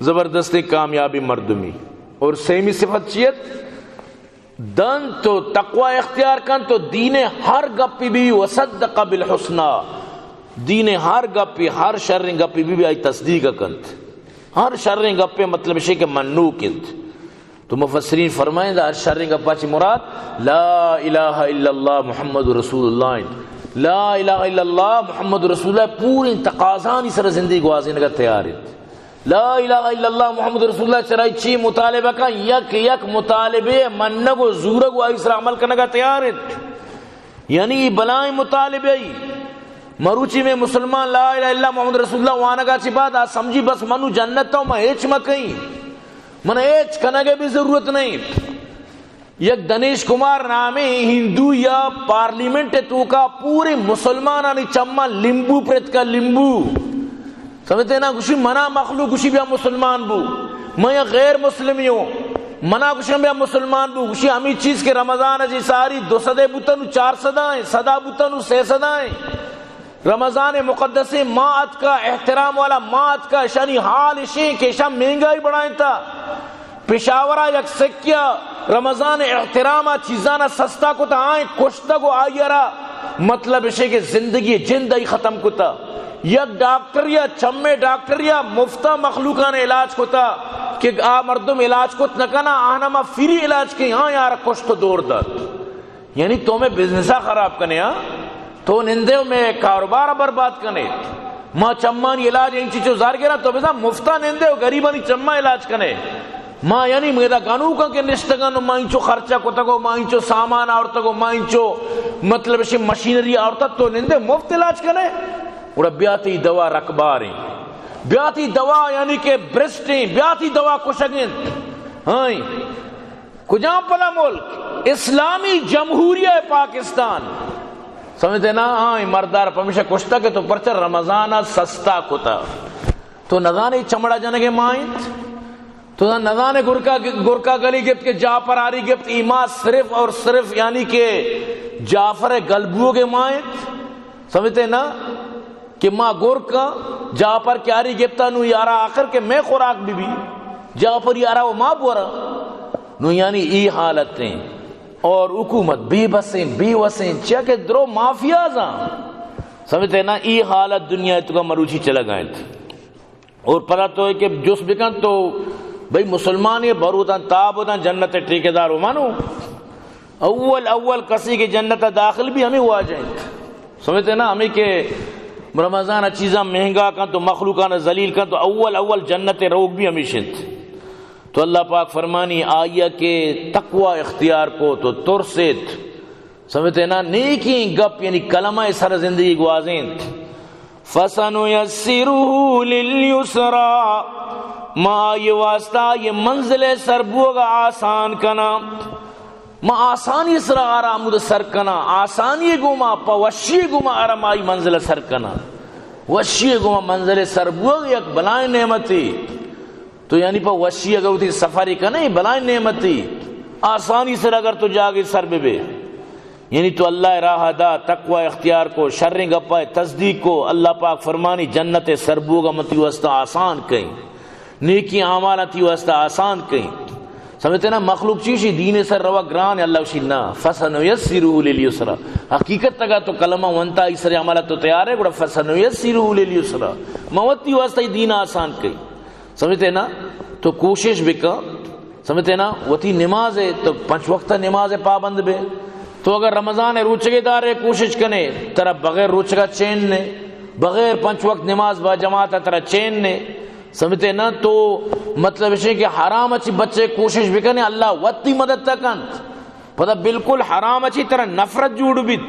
زبردستیں کامیابی مردمی۔ اور سیمی صفت چیت؟ دنت و تقوی اختیار کنت و دین ہر گپی بی، وصدق بالحسنی، دین ہر گپی، ہر شریں گپی بی، بی آئی تصدیق کنت۔ ہر شریں گپے مطلب شے کہ منوک انت۔ تو مفسرین فرمائیں، ہر شریں گپا چی مراد لا الہ الا اللہ محمد رسول اللہ انت۔ لا الہ الا اللہ محمد رسول اللہ پوری تقاضانی سر زندگی گوازینگا تیار انت۔ لا الہ الا اللہ محمد رسول اللہ چرائی چی مطالبہ کا، یک یک مطالبے منگ و زورگ و آئی سر عمل کنگا تیار انت۔ یعنی ای بلائیں مطالبے ای۔ مروچی میں مسلمان لا الہ الا اللہ محمد رسول اللہ وانگا چی بعد آ سمجھی بس منو جنت تو میں ہیچ مکئی، من ہیچ کنگے بھی ضرورت نہیں۔ یک دنیش کمار نامیں ہندو یا پارلیمنٹ توکا پورے مسلمانانی چما لیمبو پرتکا، لیمبو۔ سمجھتے نا؟ گوشی منا مخلوق گوشی بیا مسلمان بو، میں یا غیر مسلمی ہوں، منا گوشی بیا مسلمان بو۔ گوشی ہمیں چیز کہ رمضان جی ساری دو سدے بوتن و چار سدا ہیں، سدا بوتن و سے سدا ہیں۔ رمضان مقدس ماہ اتکا، احترام والا ماہ اتکا، اشانی حال اشیں کہ اشان مہنگائی بڑھائیں تا۔ پشاورا یک سکیا رمضان احتراما چیزانا سستا کتا، آئیں کشتگ و آئی را مطلب اشے کہ زندگی جند آئی ختم کتا۔ یک ڈاکٹریا، چمے ڈاکٹریا مفتا مخلوقان علاج کتا کہ آ مردم علاج کت نکنا، آہنا ما فری علاج کیں، ہاں یار کشت و دور دات۔ یعنی تو میں بزنسا خراب کنے ہاں، تو نندے و میں کاروبار برباد کنے۔ ما چمانی علاج انچی چو زر گرا، تو بزن مفتا نندے و غریبانی چما علاج کنے۔ ما یعنی میدا گنوکاں کہ نشتگن و ما انچو خرچہ کتگو، ما انچو سامان آورتگو، ما انچو مطلب شی مشینری آورتا، تو نندے مفت علاج کنے۔ گڑا بیاتی دوا رکباریں، بیاتی دوا یعنی کہ برسٹیں، بیاتی دوا کشگیں۔ ہاں۔ کجام پدا ملک؟ اسلامی جمہوریہ پاکستان۔ سمجھتے نا؟ ہاں، اے مردار پمیشہ کشتا کہ تو پرچہ رمضان سستا کتا۔ تو نزانے چمڑا جنگے ماں انت؟ تو نزانے گرکا، گرکا گلی گپت کہ جعفر آری گپت، ای ماں صرف اور صرف یعنی کہ جعفر گلبوگے ماں انت۔ سمجھتے نا؟ کہ ما گرکاں، جعفر کہ آری گپتا نو یارا آخر کہ میں خوراک بی بی، جعفر یارا و ما بورا۔ نو یعنی ای حالت ہیں۔ اور حکومت بے بس ہیں، بے وس ہیں، چیا کہ درو مافیاز ہیں۔ سمجھتے نا؟ ای حالت دنیا تو کا مروچی چلا گئے تھے۔ اور پدا تو ہے کہ جس بکن تو بھئی مسلمان یہ بروتاں تاب ہوتاں جنت ٹھیکیدار ہو مانو۔ اول اول کسی کہ جنت داخل بھی ہمیں واجہ انت۔ سمجھتے نا؟ ہمیں کہ رمضان چیزاں مہنگا کن تو مخلوقان ذلیل کن تو اول اول جنت روگ بھی ہمیش انت۔ تو اللہ پاک فرمانی آئیا کہ تقوی اختیار کو تو ترسیت۔ سمجھتے نا؟ نیکیں گپ یعنی کلمہ سر زندگی گوازینت۔ فَسَنُيَسِّرُهُ لِلْيُسْرَى، ما آئی واسطہ یہ منزل سر بوگا آسان کنا۔ ما آسانی سر آرا ہمود سر کنا، آسانی گوما پہ وشی گوما آرا ما آئی منزل سر کنا۔ وشی گوما منزل سر بوگ یک بلائیں نعمتی۔ تو یعنی پہ وشی اگر وتی سفری کنے، بلائیں نعمتی، آسانی سر اگر تو جاگے سر ببے، یعنی تو اللہ راہ دا، تقوی اختیار کو، شریں گپا تصدیق کو، اللہ پاک فرمانی جنت سر بوگا من تی واسطہ آسان کئیں، نیکی اعمال تی واسطہ آسان کئیں۔ سمجھتے نا؟ مخلوق چیشی دین سر روا گران، اللہ شی نا، فَسَنُيَسِّرُهُ لِلْيُسْرَى۔ حقیقت تگا تو کلمہ ونتا ای سر عمل تو تیار ہے، گڑا فَسَنُيَسِّرُهُ لِلْيُسْرَى، من وتی واسطہ دین آسان کئیں۔ سمجھتے نا؟ تو کوشش بکن، سمجھتے نا؟ وتی نماز ہے تو پنچ وقت نماز پابند بے۔ تو اگر رمضان روچگے دارے کوشش کنے، ترا بغیر روچگا چین نے، بغیر پنچ وقت نماز با جماعت ترا چین نے۔ سمجھتے نا؟ تو مطلب ہے کہ حرام اچی بچے کوشش بکنے، اللہ وتی مدد تا کنت۔ پدا بالکل حرام اچی ترا نفرت جوڑ بیت۔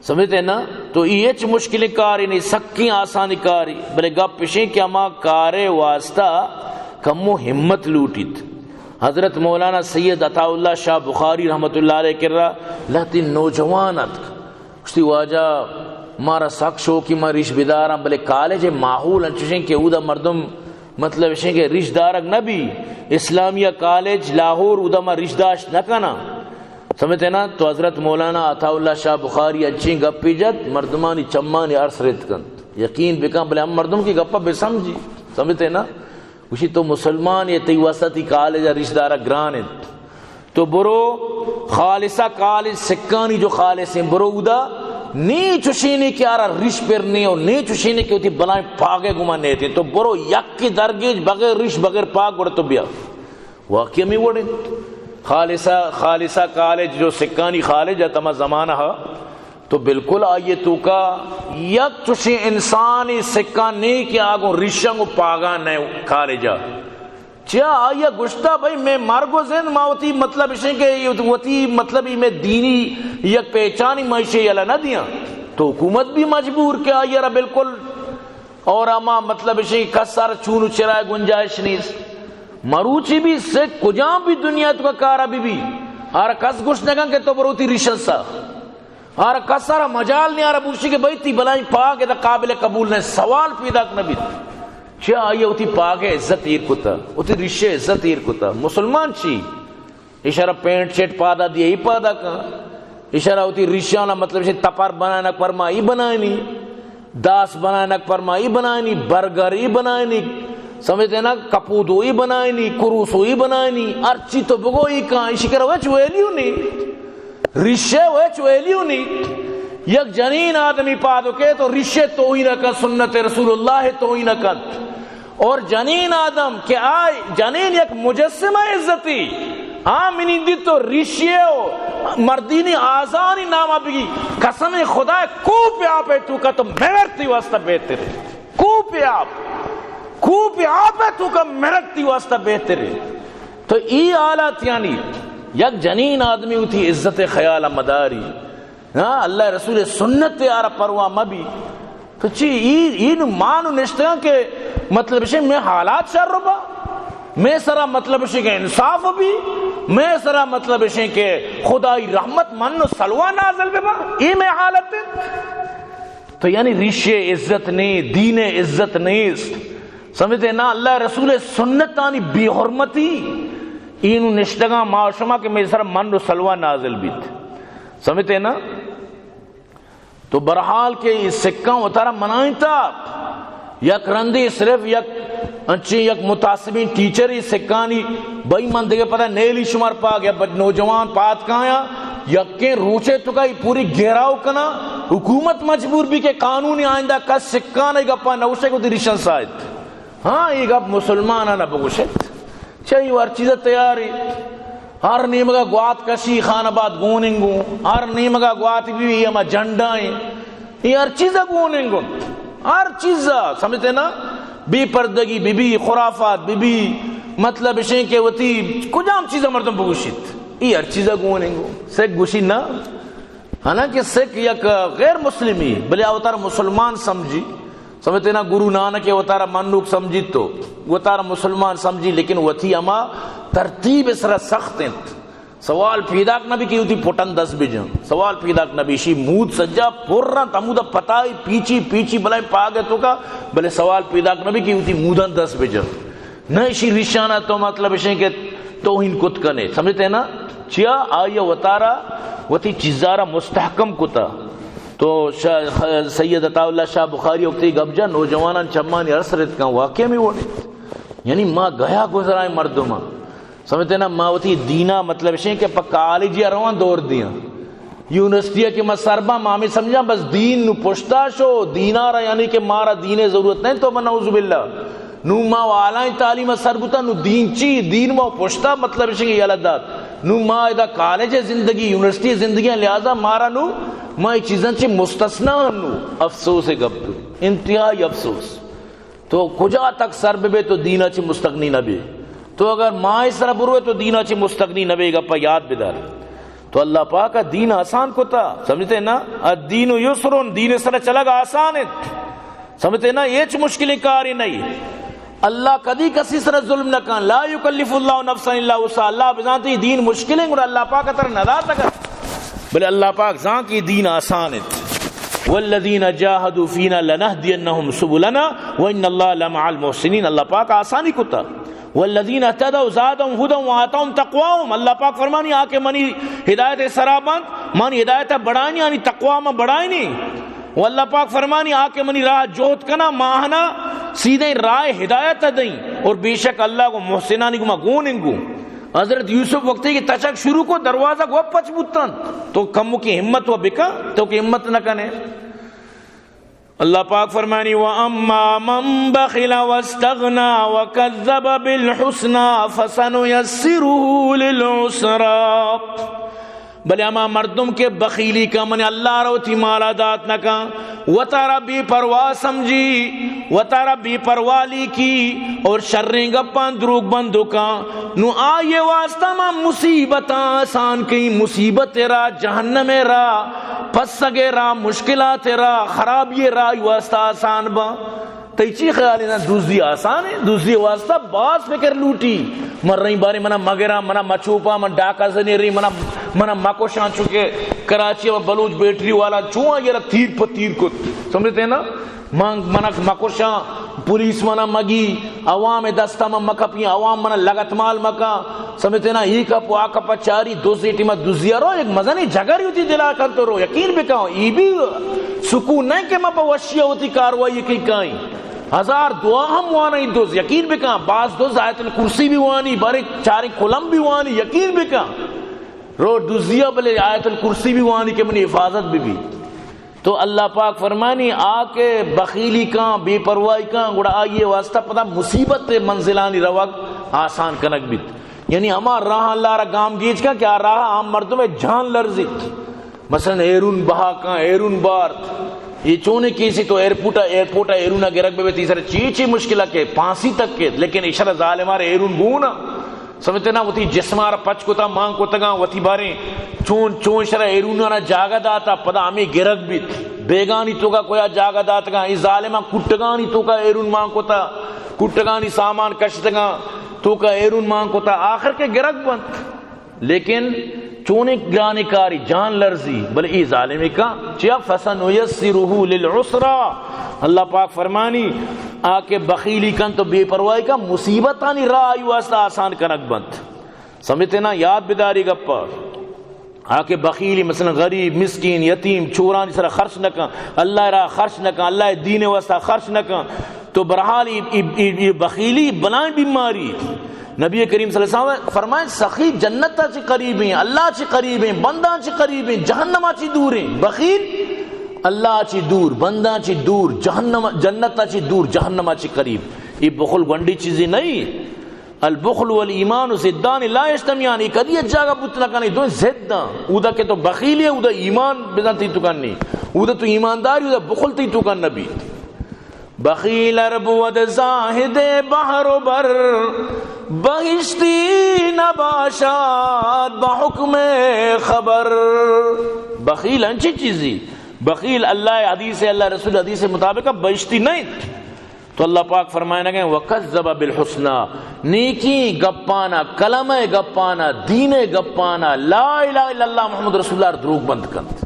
سمجھتے نا؟ تو ای ہچ مشکلیں کاری نہیں، سکیں آسانی کاری، بلے گپ اشیں کہ ہما کارے واسطہ کمو ہمت لوٹیت۔ حضرت مولانا سید عطا اللہ شاہ بخاری رحمت اللہ علیہ کرا لہتی نوجوان اتک، گوشتی واجہ مارا سک شوقی ما ریش بداراں، بلے کالج ماحول انچوشیں کہ اودا مردم مطلب اشیں کہ ریش دارگ نہ بی۔ اسلامیہ کالج لاہور اودا ما ریش داشت نہ کناں۔ سمجھتے نا؟ تو حضرت مولانا عطا اللہ شاہ بخاری انچیں گپے جت، مردمانی چمانی ارس رت کنت۔ یقین بکن، بلے ہم مردم کی گپا بہ سمجھی۔ سمجھتے نا؟ گوشی تو مسلمان ئے، تئی واسطہ تئی کالج ء ریش دارگ گران انت۔ تو برو خالصہ کالج سکانی جو خالص ہیں، برو اودا نی چشینے کہ آرا ریش پر نہیں اور نی چشینے کہ وتی بلائیں پاگے گما نیتے۔ تو برو یک درگیج بغیر ریش بغیر پاگ گڑا تو بیا۔ واقعی ہمیں وڑ انت۔ خالصہ، خالصہ کالج جو سکانی خالج ات ہما زمانہ ء، تو بالکل آئی ء توکا یک چوشیں انسانی سکان نہیں کہ آ گوں ریشاں گوں پاگاں نہ کالج ء۔ چیا آئی ء گوشتا، بھئی، میں مرگ و زند ما وتی مطلب اشیں کہ وتی مطلب ای میں دینی یک پہچانی ما اشی یلہ نہ دیاں۔ تو حکومت بھی مجبور کہ آئی ء را بالکل اور ہما مطلب اشیں کس ء را چون و چرا گنجائش نیست۔ مروچی بھی سکھ کجام بھی دنیا توکا کارا بہ بی، آرا کس گوشت نہ کن کہ تو برو وتی ریشاں ساہ۔ آرا کس آرا مجال نہیں، آرا بوشی کہ بھئی تئی بلائیں پاگ ادا قابل قبول نہیں، سوال پیداک نہ بیت۔ چیا آئی ء وتی پاگ ء عزت ایر کتا، وتی ریش ء عزت ایر کتا؟ مسلمان چی؟ اشارا پینٹ شرٹ پادا دیے، ای پادا کن۔ اشارا وتی ریشانا مطلب اشیں تپر بنائینک پر ما ای بنائینی، داس بنائینک پر ما ای بنائینی، برگر ای بنائینی، سمجھتے نا، کپودو ای بنائینی، کروسو ای بنائینی، ہرچی تو بگو ای کن، اشی کرا وچ ویلیو نہیں۔ ریشے وچ ویلیو نی۔ یک جنین آدمی پادو کے تو ریشے توہین کن، سنت رسول اللہ توہین کن۔ اور جنین آدم کہ آ جنین یک مجسمہ عزتی، آ منی دی تو ریشے و مردینی آزانی نام بگی، قسم خدا کوپ آپ ہے تو کا تو میرتی واسطہ بہتر ہے۔ کوپ آپ، کوپ آپ ہے تو کا میرتی واسطہ بہتر ہے۔ تو ای حالات یعنی یک جنین آدمی وتی عزت خیال مداری، ہاں، اللہ رسول سنت آرا پرواہ مبی۔ تو چی ای، ای نو ما نو نشتگاں کہ مطلب اشیں میں حالات شر با، میں سرا مطلب اشیں کہ انصاف بی، میں سرا مطلب اشیں کہ خدائی رحمت من و سلوہ نازل ببا، ای میں حالت ہے۔ تو یعنی ریشے عزت نہیں، دین عزت نہیں۔ سمجھتے نا، اللہ رسول سنتانی بے حرمتی، اینو نشتگاں ما شما کہ میں سرا من و سلوہ نازل بیت۔ سمجھتے نا؟ تو برحال کہ ای سکاں وتارا منائیں تا، یک رندی صرف یک انچیں یک متعصبیں ٹیچر ای سکانی، بھئی من دگہ پدا نیلی شمار پاگ یا بچ نوجوان پاد کایاں، یکیں روچے تو کا ای پوری گھیراؤ کنا، حکومت مجبور بی کہ قانون آئندہ کس سکان ای گپا نوشے کو تی ریشن سایت۔ ہاں، ای گپ مسلماناں نہ بگوشت۔ چہ ای ہر چیز تیاری۔ ہر نیمگا گوات کشی، خان آباد گون انگو۔ ہر نیمگا گوات بی، بی ہما جھنڈا ہیں۔ ای ہر چیز گون انگو۔ ہر چیز، سمجھتے نا؟ بے پردگی بی بی، خرافات بی بی، مطلب اشیں کہ وتی کجام چیز مردم بگوشیت۔ ای ہر چیز گون انگو۔ سکھ گوشی نا۔ حالانکہ سکھ یک غیر مسلمی، بلے آ وتارا مسلمان سمجھی۔ سمجھتے نا، گرو نانک ء وتارا منوک سمجھی تو وتارا مسلمان سمجھی، لیکن وتی ہما ترتیب سرا سخت انت۔ سوال پیداک نہ بی کہ وتی پٹن دست بجن۔ سوال پیداک نہ بی، شی مود سجا پر انت، ہمودا پتائی پیچی پیچی بلائیں پاگ ء تو کا، بلے سوال پیداک نہ بی کہ وتی مودن دست بجن۔ نہ اشی ریشانا تو مطلب اشیں کہ توہین کت کنے، سمجھتے نا؟ چیا آئی وتارا وتی چیزارا مستحکم کتا۔ تو شاہ، سید عطا اللہ شاہ بخاری وقتی گپ جا نوجوانان چمانی ارس رت کن، واقعی ہمیں وڑ انت۔ یعنی ما گیا گزرائیں مردم، سمجھتے نا؟ ما وتی دینا مطلب اشیں کہ پہ کالجی رواں دور دیاں۔ یونیورسٹی ء کہ ما سر باں، ما ہمے سمجھاں بس دین نو پشتا شو، دینا را، یعنی کہ مارا دین ء ضرورت نہیں تو، نعوذ باللہ۔ نو ما والائیں تعلیم ء سر بوتا، نو دین چی؟ دین ما پشتا مطلب اشیں کہ یلہ دات۔ نو ما ادا کالج ء زندگی، یونیورسٹی ء زندگی ء لحاظا مارا نو ما اے چیزاں چی مستثنا ہن۔ نو افسوس ء گپ، انتہائی افسوس۔ تو کجا تک سر بہ بے تو دینا چی مستغنی نہ بے۔ تو اگر ماہ سر بروے تو دینا چی مستغنی نہ بے، گپا یاد بدار۔ تو اللہ پاک ء دین آسان کتا، سمجھتے نا؟ الدین یسر، دین سر چلگ آسان ہے، سمجھتے نا؟ ہیچ مشکلیں کاری نہیں۔ اللہ کدی کسی سر ظلم نہ کن، لا یکلف اللہ نفسا الا وسعها۔ اللہ بزانتی دین مشکلیں، گڑا اللہ پاک تر نہ داتا کر، بلے اللہ پاک زان کی دین آسان ہے۔ والذین جاهدوا فینا لنهدینهم سبلنا وان اللہ لمع المحسنین۔ اللہ پاک آسانی کتا۔ والذین اهتدوا زادهم هدى وآتاهم تقواهم۔ اللہ پاک فرمانی، آ کہ منی ہدایت سرا بنت، منی ہدایت بڑھائنی، آنی تقوا من بڑھائنی۔ و اللہ پاک فرمانی، آ کہ منی راہ جہد کنا، ما آہانا سیدھیں راہ ہدایت دئیں۔ اور بے شک اللہ گو محسنانی گو ما گون انگو۔ حضرت یوسف وقتی کہ تچک شروع کو، دروازہ گو پچ بوتن۔ تو کمو کی ہمت و بکا، تو کہ ہمت نہ کنے۔ اللہ پاک فرمانی، واما من بخل واستغنى وكذب بالحسنى فسنيسره للعسرى۔ بلے ہما مردم کہ بخیلی کن، من اللہ را وتی مالا دات نہ کن، وتارا بے پرواہ سمجھی، وتارا بے پرواہ لیکی اور شریں گپاں دروگ بند کن، نو آئی واسطہ ما مصیبتاں آسان کئیں، مصیبت را، جہنم را، پسگ را، مشکلات را، خرابی را آئی واسطہ آسان باں۔ تئی چی خیال ہے؟ نا، دزی آسان ہے؟ دزی واسطہ باز فکر لوٹی۔ من رہی بارے منا مگرا، منا مچوپا، من ڈاکہ زنی رہی، منا، منا مکوشاں، چونکہ کراچی میں بلوچ بیٹری والا چون آئی را تیر پہ تیر کت۔ سمجھتے ہیں نا؟ من، منا مکوشاں، پولیس منا مگی، عوام دستا من مکپی، عوام منا لگت مال مکا۔ سمجھتے نا، ای کپ و آ کپ چاری، دزی ٹیما دزیا رو، یک مزنی جگری ہوتی دلا کن تو رو، یقین بکن، ای بھی سکون نہیں کہ ما پہ وشی ہوتی کاروائی کی کائیں۔ ہزار دعا ہم وانا ای دز، یقین بکن، باز دز آیت الکرسی بھی وانی، بارے چاریں کلم بھی وانی، یقین بکن۔ رو دزیا بلے آیت الکرسی بھی وانی کہ منی حفاظت بھی بھی۔ تو اللہ پاک فرمانی، آ کہ بخیلی کاں، بے پرواہی کاں، گڑا آئی واسطہ پدا مصیبت منزلانی روگ آسان کنگ بیت۔ یعنی ہما راہ اللہ را گام گیج کاں کہ آ راہ عام مردم جان لرزیت۔ مثلاً ایرون بہا کاں، ایرون بارت۔ یہ چونے کیسی تو ایئرپورٹ، ایئرپورٹ ایرون گرگ بے تیسر چی چی مشکل کہ پانسی تک کے، لیکن اشرا ظالمار ایرون بونا۔ سمجھتے نا، وتی جسمار پچ کتا، مان کتگاں، وتی باریں چون، چون شرا ایرونانا جاگہ داتا، پدا ہمیں گرگ بیت۔ بیگانی توکا کویا جاگہ داتگاں، ای ظالماں کٹگانی توکا ایرون مان کتا، کٹگانی سامان کشتگاں، توکا ایرون مان کتا، آخر کے گرگ بنت۔ لیکن چونیں گرانیں کاری، جان لرزی، بلے ای ظالمی کا چیا؟ فسنیسرہ للعسری۔ اللہ پاک فرمانی، آ کہ بخیلی کن تو بے پرواہی کا، مصیبتانی راہ آئی واسطہ آسان کنگ بنت۔ سمجھتے نا؟ یاد بداری گپا۔ آ کہ بخیلی، مثلاً غریب، مسکین، یتیم، چورانی سرا خرچ نہ کن، اللہ را خرچ نہ کن، اللہ دین واسطہ خرچ نہ کن، تو برحال ای، ای، ای، ای بخیلی بلائیں بیماری۔ نبی کریم صلی اللہ علیہ وسلم فرمائیں، سخی جنت چی قریب ہیں، اللہ چی قریب ہیں، بندہ چی قریب ہیں، جہنم چی دور ہیں۔ بخیل اللہ چی دور، بندہ چی دور، جہنم، جنت چی دور، جہنم چی قریب۔ یہ بخل گونڈی چیزی نہیں۔ البخل والایمان ضدان لا یجتمعان، یہ کدی یک جاگہ بوت نہ کنے، دو ضد ہیں۔ اودا کہ تو بخیلی ہے، اودا ایمان بزن تئی توکا نی۔ اودا تو ایمانداری، اودا بخل تئی توکا نبی۔ بخیل ار بود زاہد بحر و بر، بہشتی نباشد بحکم خبر۔ بخیل انچی چیزی، بخیل اللہ حدیث، اللہ رسول حدیث مطابق بہشتی نہیں۔ تو اللہ پاک فرمائنگ ءَ، وکذب بالحسنی، نیکی گپانا، کلمہ گپانا، دین گپانا، لا الہ الا اللہ محمد رسول اللہ دروگ بند کنت۔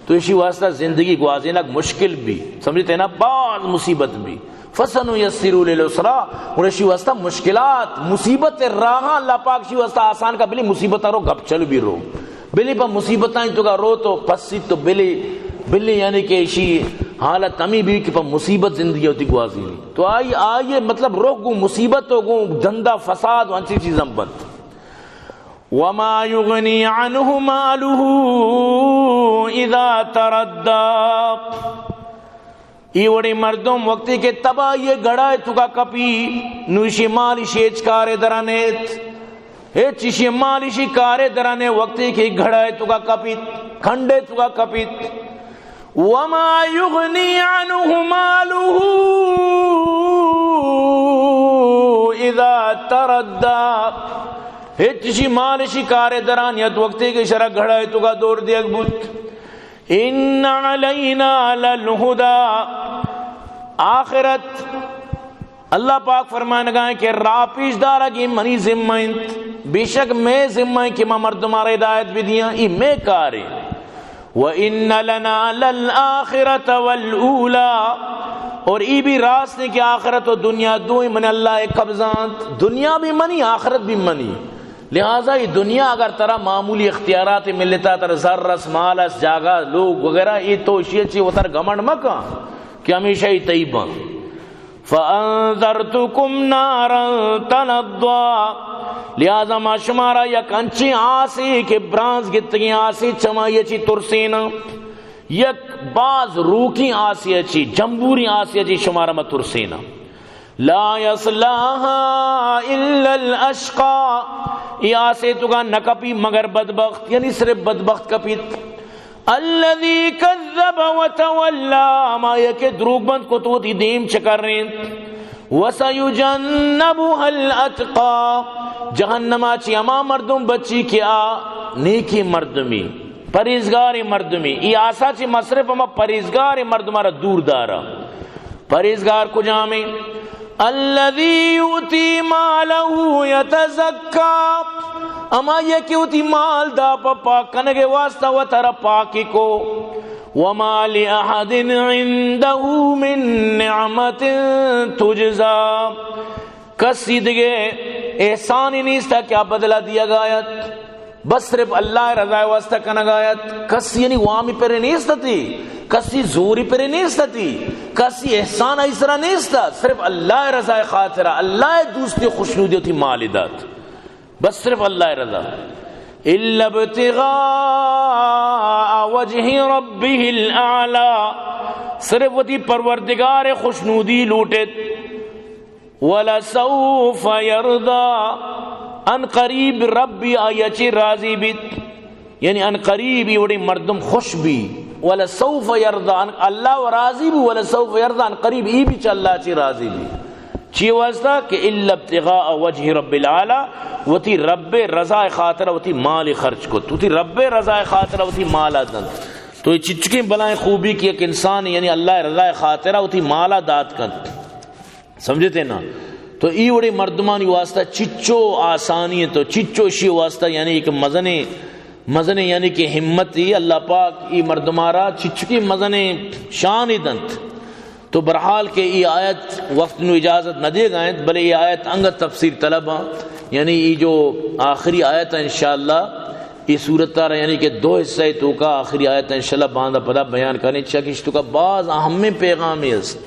تو اشی واسطہ زندگی گوازینگ مشکل بی، سمجھتے نا، باز مصیبت بی۔ فسنیسرہ للعسری، اور اشی واسطہ مشکلات، مصیبت راہاں اللہ پاک اشی واسطہ آسان کا، بلی مصیبت رو گپ چل بی رو۔ بلی پہ مصیبتاں توکا رو تو پسی تو بلی، بلی یعنی کہ اشی حالت ہمی بی کہ پہ مصیبت زندگی ہوتی گوازینی۔ تو آئی، آئی مطلب روح گوں مصیبت و گوں دھندا فساد و انچی چیزاں بنت۔ وما یغنی عنہ مالہ اذا تردی۔ ای وڑیں مردم وقتی کہ تباہی گڑا توکا کپی، نو اشی مال اشی ہچ کارے درا نیت۔ ہچ اشی مال اشی کارے درا نے، وقتی کہ گڑا توکا کپیت، کھنڈے توکا کپیت۔ وما یغنی عنہ مالہ اذا تردی۔ ہچ اشی مال اشی کارے درا نیت، وقتی کہ شرا گڑا توکا دور دیگ بوت۔ ان علینا للہدی۔ آخرت، اللہ پاک فرمانگا ہیں کہ راہ پیش دارگی منی ذمہ انت، بے شک مئے ذمہ ہیں کہ ما مردمارا ہدایت بدیاں، ای مئے کارے۔ وَإِنَّ لَنَا لَلْآخِرَةَ وَالْأُولَىٰ، اور ای بھی راست ہے کہ آخرت و دنیا دوئیں من اللہ قبضہ انت، دنیا بھی منی، آخرت بھی منی۔ لہذا یہ دنیا اگر ترا معمولی اختیارات ملتا، ترا زر اس، مال اس، جاگہ، لوگ وغیرہ، یہ تو اشی چی وتر گمنڈ مکن کہ ہمیشہ یہ تئی بن۔ فَأَنذَرْتُكُمْ نَارًا تَلَظَّىٰ، لہذا ما شمارا یک انچیں آسے کہ برانز گتگیں آسے، چمائی چی ترسینا، یک باز روکیں آسے چی، جمبوریں آسے چی شمارا ما ترسینا۔ لَا يَصْلَاهَا إِلَّا الْأَشْقَىٰ، ای آسے توکا نہ کپی مگر بدبخت، یعنی صرف بدبخت کپیت۔ الذي كذب وتولى، ہمائی کہ دروگ بند کت وتی دیم چکرینت۔ وسيجنبها الأتقى، جہنما چی ہما مردم بچی کہ آ نیکیں مردمی، پرہیزگاریں مردمی۔ ای آسا چی مصرف ہما پرہیزگاریں مردمارا دور دارا۔ پرہیزگار کجامیں؟ الذي يؤتي ماله يتزكى، ہمائی کہ وتی مال دا پہ پاک کنگے واسطہ وترا پاکی کو۔ وما لأحد عنده من نعمة تجزى، کسی دگہ احسانی نیست کہ آ بدلہ دیگا ات۔ بس صرف اللہ رضا واسطہ کنگا ات، کسی یعنی وامی پر نیست تی، کسی زوری پر نیست تی، کسی احسان ای سرا نیست، صرف اللہ رضا خاطرہ، اللہ دوستی خوشنودی وتی مال دات، بس صرف اللہ رضا۔ إلا ابتغاء وجه ربه الأعلى، صرف وتی پروردگار خوشنودی لوٹت۔ ولسوف يرضى، ان قریب ربی آئی چی راضی بیت، یعنی ان قریب ای وڑی مردم خوش بی۔ ولسوف يرضى، ان اللہ و راضی بی، ولسوف يرضى، ان قریب ای بھی چہ اللہ چی راضی بی۔ چی واسطہ؟ کہ إلا ابتغاء وجه رب الأعلى، وتی رب رضا خاطر وتی مال خرچ کت، وتی رب رضا خاطر وتی مال دنت۔ تو یہ چچکیں بلائیں خوبی کہ یک انسان یعنی اللہ رضا خاطر وتی مال دات کنت۔ سمجھتے نا؟ تو ای وڑے مردمانی واسطہ چچو آسانی ہے، تو چچو اشی واسطہ یعنی ایک مزنے، مزنے یعنی کہ ہمت ہی اللہ پاک ای مردمارا چچکی مزنے شان ہی دنت۔ تو برحال کہ ای آیت وقت نو اجازت نہ دے گا انت، بلے ای آیت انگت تفسیر طلب ہاں، یعنی ای جو آخری آیت ہے انشاءاللہ ای صورت تارا یعنی کہ دو حصہ توکا آخری آیت انشاءاللہ باندا پدا بیان کریں، چاکہ اشی توکا باز اہمیں پیغامی است۔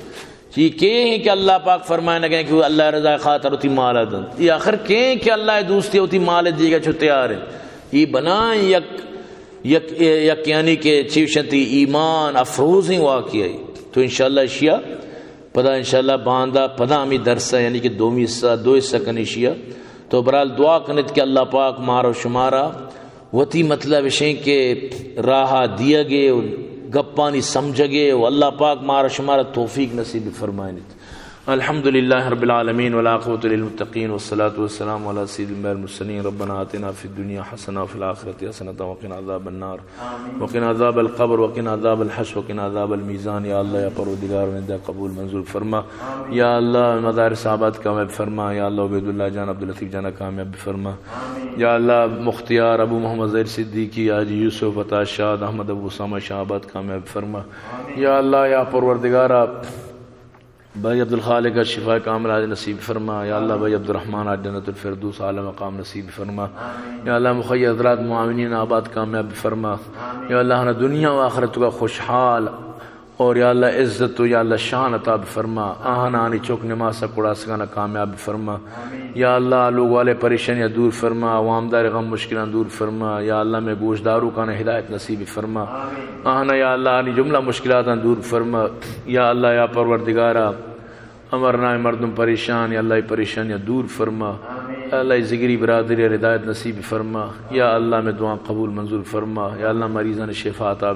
چی کئے ہیں کہ اللہ پاک فرمائے نہ گئے کہ وہ اللہ رضا خاطر وتی مال دنت؟ یہ آخر کئے ہیں کہ اللہ دوستی وتی مال دیگا چو تیار ہیں؟ یہ بنائیں یک، یک، یک یعنی کہ چیوشنتی ایمان افروزیں واقعہ ہے۔ تو انشاءاللہ اشیا پدا انشاءاللہ باندا پدا ہمیں درسہ یعنی کہ دومی حصہ، دو حصہ کنی اشیا۔ تو برحال دعا کنت کہ اللہ پاک مارا و شمارا وتی مطلب اشیں کہ راہ دیگے و گپانی سمجھگے و اللہ پاک مارا شمارا توفیق نصیب فرمائنیت۔ الحمد لله رب العالمين والعاقبة للمتقين والصلاة والسلام على سيد الأنبياء والمرسلين. ربنا آتنا في الدنيا حسنة وفي الآخرة حسنة وقنا عذاب النار. وقنا عذاب القبر وقنا عذاب الحشر وقنا عذاب الميزان. یا اللہ، یا پروردگار، ندا قبول منظور فرما۔ یا اللہ، مدارس آباد کامیاب فرما۔ یا اللہ، عبید اللہ جان، عبداللطیف جانا کامیاب فرما۔ یا اللہ، مختیار، ابو محمد ظہیر صدیقی، حاجی یوسف، عطا شاد، احمد ابو اسامہ شاہ آباد کامیاب فرما۔ یا اللہ، یا پروردگارا، بھائی عبدالخالق ء شفا کاملہ نصیب فرما۔ یا اللہ، بھائی عبدالرحمن ء جنت الفردوس اعلی مقام نصیب فرما۔ یا اللہ، مخی حضرات معاونین آباد کامیاب فرما۔ یا اللہ، ہنا دنیا و آخرت کا خوشحال اور یا اللہ عزت و یا اللہ شان عطا فرما۔ آہنانی چوک نماز کڑاسگانا کامیاب فرما۔ یا اللہ، لوگ والے پریشانیاں دور فرما، عوامدار غم مشکلاں دور فرما۔ یا اللہ، میں گوشدارو کانا ہدایت نصیب فرما۔ آہنا یا اللہ، آنی جملہ مشکلاتاں دور فرما۔ یا اللہ، یا پروردگارا، امرنا مردم پریشان، یا اللہ، ای پریشانیاں دور فرما۔ یا اللہ، ای زگری برادری ہدایت نصیب فرما۔ یا اللہ، میں دعا قبول منظور فرما۔ یا اللہ، مریضان شفا عطا